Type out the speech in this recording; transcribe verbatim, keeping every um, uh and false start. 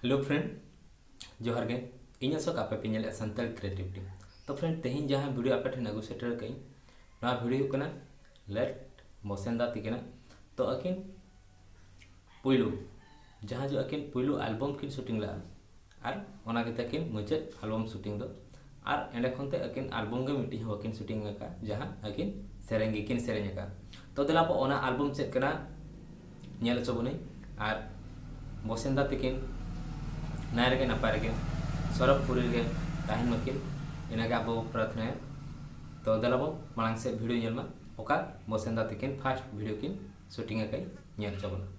Hello friend, ᱡᱚᱦᱟᱨ ᱜᱮ᱾ ᱤᱧ ᱟᱥᱚᱠ, ᱟᱯᱮ ᱯᱮ ᱧᱮᱞᱮᱫᱼᱟ ᱥᱟᱱᱛᱟᱲ ᱠᱨᱤᱭᱮᱴᱤᱵᱷᱤᱴᱤ᱾ ᱛᱚ friend, ᱛᱮᱦᱮᱧ ᱡᱟᱦᱟᱸ ᱵᱷᱤᱰᱤᱭᱳ ᱟᱯᱮ ᱴᱷᱮᱱ ᱟᱹᱜᱩ ᱥᱮᱴᱮᱨ ᱟᱠᱟᱫᱟᱹᱧ, ᱱᱚᱣᱟ ᱵᱷᱤᱰᱤᱭᱳ ᱦᱩᱭᱩᱜ ᱠᱟᱱᱟ ᱞᱮᱴ ᱵᱚᱥᱮᱱᱫᱟ ᱛᱤᱠᱤᱱᱟᱜ᱾ ᱛᱚ ᱟᱹᱠᱤᱱ ᱯᱩᱭᱞᱩ, ᱡᱟᱦᱟᱸ ᱡᱚ ᱟᱹᱠᱤᱱ ᱯᱩᱭᱞᱩ ᱟᱞᱵᱚᱢ ᱠᱤᱱ ᱥᱩᱴᱤᱝ ᱞᱮᱫᱼᱟ, ᱟᱨ ᱚᱱᱟ ᱜᱮ ᱛᱟᱹᱠᱤᱱ ᱢᱩᱪᱟᱹᱫ ᱟᱞᱵᱚᱢ ᱥᱩᱴᱤᱝ ᱫᱚ᱾ ᱟᱨ ᱮᱸᱰᱮ ᱠᱷᱚᱱ ᱛᱮ ᱟᱹᱠᱤᱱ ᱟᱞᱵᱚᱢ ᱜᱮ ᱢᱤᱫᱴᱤᱡ ᱦᱚᱸ ᱵᱟᱹᱠᱤᱱ ᱥᱩᱴᱤᱝ ᱟᱠᱟᱫᱼᱟ, ᱡᱟᱦᱟᱸ ᱟᱹᱠᱤᱱ ᱥᱮᱨᱮᱧ ᱜᱮᱠᱤᱱ ᱥᱮᱨᱮᱧ ᱟᱠᱟᱫᱼᱟ᱾ ᱛᱚ ᱫᱮᱞᱟ ᱵᱚ ᱚᱱᱟ ᱟᱞᱵᱚᱢ ᱪᱮᱫ ᱠᱟᱱᱟ ᱧᱮᱞ ᱦᱚᱪᱚ ᱵᱚᱱᱟᱹᱧ᱾ ᱟᱨ ᱵᱚᱥᱮᱱᱫᱟ ᱛᱤᱠᱤᱱ ᱱᱟᱭ ᱨᱮᱜᱮ ᱱᱟᱯᱟᱭ ᱨᱮᱜᱮ ᱥᱚᱨᱚᱜᱽᱯᱩᱨᱤ ᱨᱮᱜᱮ ᱛᱟᱦᱮᱱ ᱢᱟᱹᱠᱤᱱ, ᱤᱱᱟᱹᱜᱮ ᱟᱵᱚ ᱵᱚ ᱯᱨᱟᱨᱛᱷᱱᱟᱭᱟ᱾ ᱛᱚ ᱫᱮᱞᱟ ᱵᱚ ᱢᱟᱲᱟᱝ ᱥᱮᱫ ᱵᱷᱤᱰᱤᱭᱳ ᱧᱮᱞ ᱢᱟ, ᱚᱠᱟ ᱵᱚᱥᱮᱱᱫᱟ ᱛᱤᱠᱤᱱ ᱯᱷᱟᱥᱴ ᱵᱷᱤᱰᱤᱭᱳ ᱠᱤᱱ ᱥᱩᱴᱤᱝ ᱟᱠᱟᱫ ᱧᱮᱞ ᱦᱚᱪᱚ ᱵᱚᱱᱟ᱾